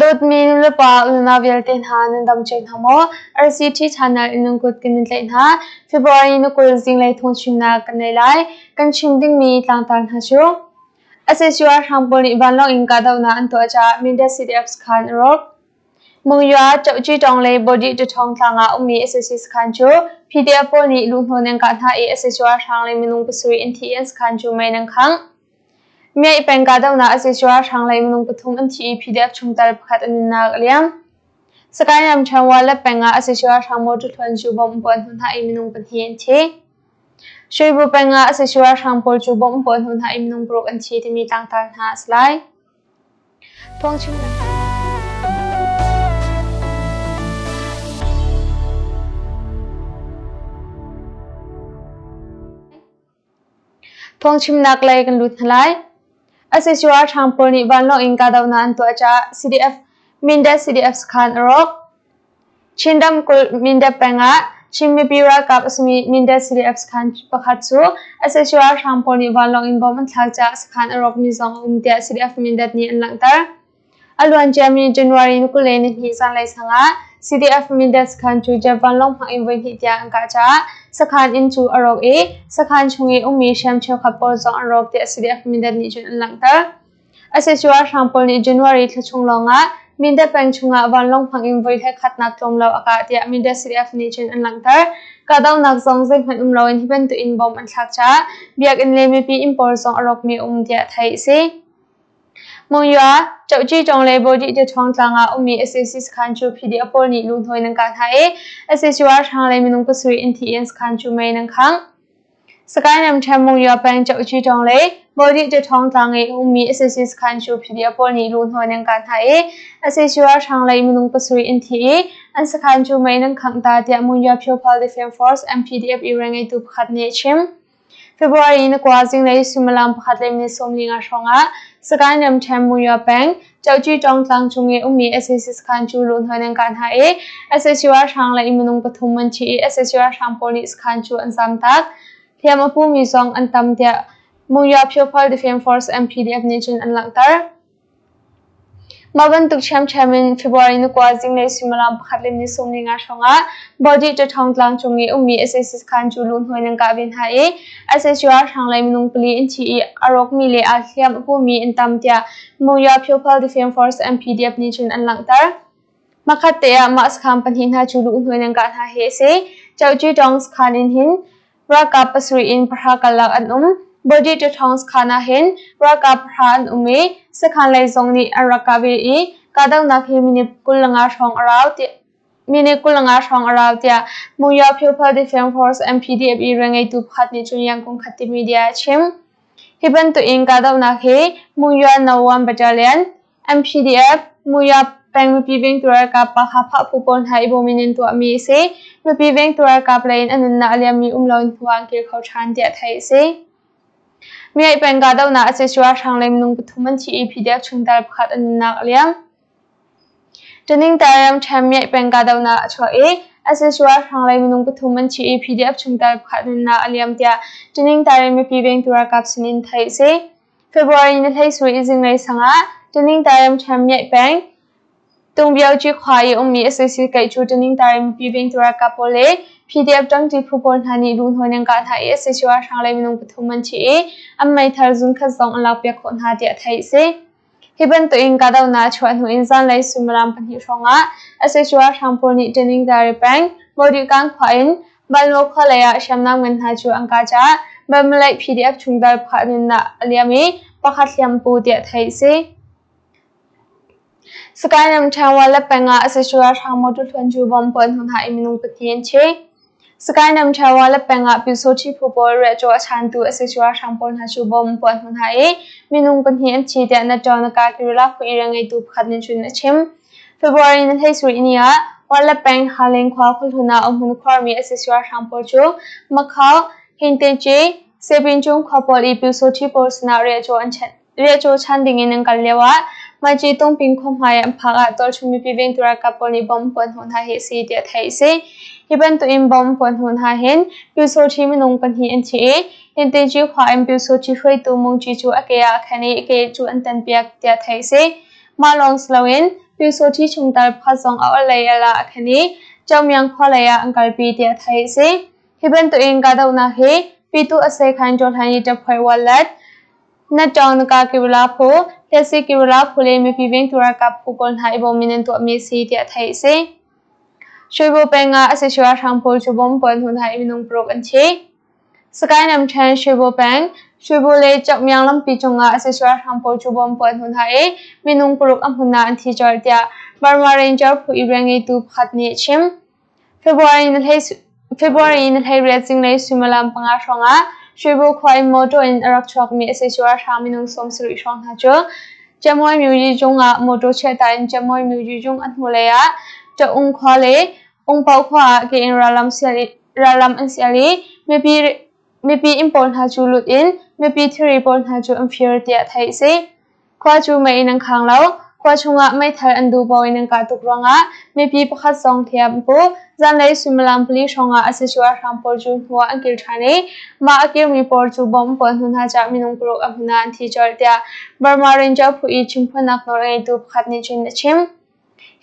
Dawtmi nulepa unau vialte hna nan dam cio hna maw? RCT channel in nan kut kan in tlaih hna. February ni 20 zinglei thawngchimnak kan nei lai. Kan chim dingmi tlangtar hna cu SSUR hrang pawl nih vanlawng in kahdohnak an tuah caah Mindat CDF sakhan a rawk. Mungya, Cohci Tawng le Bawdih Ṭaṭhawng tlang ah ummi sac sakhan cu PDF pawl nih luhhnawh an kah hna i sac ralhrang le minung pasarih an thi i an sakhan cu mei an khangh. Myaih peng kahdohnak sac ralhrang lei minung pathum an thi i PDF chungtel pakhat a nunnak a liam. Sagaing ramṭhen Walet peng ah sac ralhrang motor thluan cu bomb an puah hnu hna i minung pahnih an thi. Shwebu peng ah sac ralhrang pawl cu bomb an puah hnu hna i minung paruk an thi timi tlangtar hna a si lai. Thawngchimnak lei kan lut hna lai. SSU ralhrang pawl nih vanlawng in kahdohnak an tuah caah CDF Mindat CDF sakhan a rawk. Chin ramkulh Mindat peng ah Chin mipi ralkap a simi Mindat CDF sakhan pakhat cu sac ralhrang pawl nih vanlawng in bomb an thlak caah sakhan a rawkmi zong a um tiah CDF Mindat nih an langhter. A luanciami January ni 22 zanlei sang ah CDF Mindat sakhan cu jet vanlawng hmang in voihnih tiang an kah caah sakhan inn cu a rawk i sakhan chung i ummi hriam cheukhat pawl zong an rawk tiah CDF Mindat nih cun an langhter. Sac ralhrang pawl nih January thla chung lawngah Mindat peng chungah vanlawng hmang in voi hlekhatnak tlawm lo a kah tiah Mindat CDF nih cun an langhter. Kahdohnak zong zeihmanh um loin hi bantuk in bomb an thlak caah biakinn le mipi inn pawl zong a rawkmi a um tiah theih a si. Monywa, Cohci Tawng le Bawdih Ṭhawng tlang ah ummi sac sakhan cu PDF pawl nih luhnawi nan kah hna i sac ralhrang le minung pasarih an thi i an sakhan cu mei nan khangh. Sagaing ramṭhen Monywa peng Cohci Tawng le Bawdih Ṭhawng tlang i a ummi sac sakhan cu PDF pawl nih luhnawi nan kah hna i sac ralhrang lei minung pasarih an thi i an sakhan cu mei nan khangh ta tiah Monywa Pyophal Defense Force MPDF i rianngeitu pakhat nih a chim. February ni kua zinglei suimilam pakhat le minute 15 hrawngah Sagaing ramṭhen Monywa peng Cohci Tawng tlang cung i ummi sac sakhan cu luhnawi an kah hna i sac ralhrang lei minung pathum an thi i sac ralhrang pawl nih sakhan cu an zamtak. Hliam a pumi zong an tam tiah Monywa Pyophal Defense Force MPDF nih cun an langhter. Mah bantuk ṭhiamṭhiam in February ni kua zinglei suimilam pakhat le ni 15 hrawngah Bawdih Ṭaṭhawng tlang cung i ummi sac sakhan cu luhnawi an kah ve hna i sac ralhrang lei minung pali an thi i a rawkmi le aa hliam a pumi an tam tiah Monywa Pyophal Defense Force MPDF nih cun an langhter. Hmakhat te ah mah sakhan pahnih hna cu luhnawi an kah hna hi a si. Cohci Tawng sakhan in hin Ralkap pasarih in pahra karlak an um. Body Ṭaṭhawng sakhan ah hin ralkap pahra an um i sakhan lei zong nih an rak kah ve i kahdohnak hi minute 25 hrawng a rau tiah minute 25 hrawng a rau tiah Monywa Pyophal Defense Force MPDF i rianngeitu pakhat nih cun Yangon Khatte Media a chim. Hi bantuk in kahdohnak hi Monywa No. 1 Battalion MPDF, Muya peng mipi vengtu ralkap Pakha phah phu pawl hna i bawm in an tuahmi a si. Mipi vengtu ralkap lei in a nunnak a liammi um loin hnu ah an kir kho ṭhan tiah theih a si. Miaih peng kahdohnak a si ralhrang lei minung pathum an thi i PDF chungtel pakhat a nunnak a liam. Ṭaningtar ramṭhen Miaih peng kahdohnak a chuak i sac ralhrang lei minung pathum an thi i PDF chungtel pakhat nunnak a liam tiah Ṭaningtar in mipi vengtu ralkap sinin theih a si. February ni hleisui i zinglei sangah Ṭaningtar ramṭhen Myaih peng Tungbioci khua i ummi sac kaih cu Ṭaningtar in mipi vengtu ralkap pawl le PDF ṭangṭi phu pawl hna nih luhnawi an kah hna i sac ralhrang lei minung pathum an thi i an meithal zunkhat zong an lakpiak khawh hna tiah theih a si. Hi bantuk in kahdohnak a chuah hnu in zanlei suimilam pahnih hrawngah sac ralhrang pawl nih Ṭaningtar peng Mawdihkang khua in Balmo khua lei ah hriamnam ngan hna cu an kah caah Balmalaih PDF chungtel pakhat nunnak a liam i pakhat hliampu tiah theih a si. Sagaing ramṭhen Walet peng ah sac ralhrang motor thluan cu bomb puah hnu hna i minung pahnih an thi. Sagaing ramṭhen Walet peng ah Pyusawṭhi phu pawl riahcaw a chaantu sac ralhrang pawl hna cu bomb puah hnu hna i minung pahnih an thi tiah Natawngka Guerrilla phu i rianngeitu pakhat nih cun a chim. February ni hleisarih ni ah Walet peng Haleng khua khuahlun ah umhmun khuarmi sac ralhrang pawl cu Makhau, Hingteci, Sepincung khua pawl i Pyusawṭhi pawl sinah riahcaw an chanh. Riahcaw chan dingin an kal lioah Maci Tungping khua hmai an phak ah tualchung mipi vengtu ralkap pawl nih bomb puan hnawh hna hi a si tiah theih a si. Hi bantuk in bomb puan hnawh hna hin Pyusawṭhi minung pahnih an thi i Hingteci khua in Pyusawṭhi hruaitu Mungci cu a ke ah a khen i a ke cu an tanpiak tiah theih a si. Mah lawng si loin Pyusawṭhi chungtel pakhat zong a orhlei al ah a khen i Chaumyang khua lei ah an kalpi tiah theih a si. Hi bantuk in kahdohnak hi Pyituh a sekhan Ṭawhlan Taphoi Wallet, Natṭaung Kirula phu, Hliasi Kirula phu le mipi vengtu ralkap phu pawl hna i bawm in an tuahmi a si tiah theih a si. Shwebo peng ah a si ralhrang pawl cu bomb pawl hnu hna i minung paruk an thi. Sakae namṭhen Shwebo peng, Shwebo le Chaukmyang lampi cungah a si ralhrang pawl cu bomb pawl hnu hna i minung paruk a hmun ah an thi colh tiah Burma Ranger phu i rianngeitu pakhat nih a chim. February ni 18 zinglei suimilam 5 hrawngah Shwebo khua in motor in a rak chuakmi a si ralhrang minung 70 hrawng hna cu Ciamuai Myuyi jung ah motor chiahta in Ciamuai Myuyi jung a hnulei ah Ṭaung khua le Ungpau khua ah ke in rallam an sial i mipi inn pawl hna cu lut in mipi thilri pawl hna cu an fir tiah theih a si. Khua cu mei in an khang lo. Khua chungah meithal an duh paoh in an kah tuk ruangah mipi pakhat zong hliam an pu. Zanlei suimilam 4 hrawngah a si ralhrang pawl cu hnu ah an kir ṭhan i mah a kirmi pawl cu bomb an puah hnu hna caah minung paruk a hmun ah an thi colh tiah Burma Ranger phu i chimphuannak nawl a ngeitu pakhat nih cun a chim.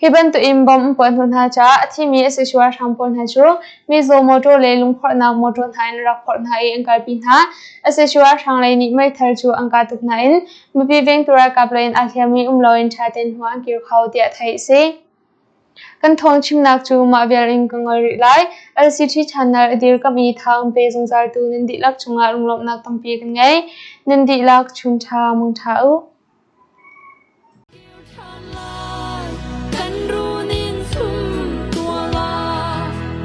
Hi bantukin bomb an puah hnu hna caah a thimi a si ralhrang pawl hna cu mizaw mawṭaw le lungphorhnak mawṭaw hna in an rak phorh hna i an kalpi hna. A si ralhrang lei nih meithal cu an kah tuk nain mipi vengtu ralkap lei in aa hliammi um loin ṭha tein hnu an kir kho tiah theih a si. Kan thawng chimnak cu mah vial in ka ngol rih lai. LCT channel a dirkamh i thang pe zungzaltu nan dihlak cungah lunglawmhnak tampi kan ngei. Nan dihlak chun ṭha mang ṭha u. Kan runin sum tuala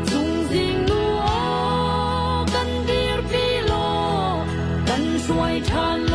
cungzing nu aw kan dirpi law kan hruai ṭhan.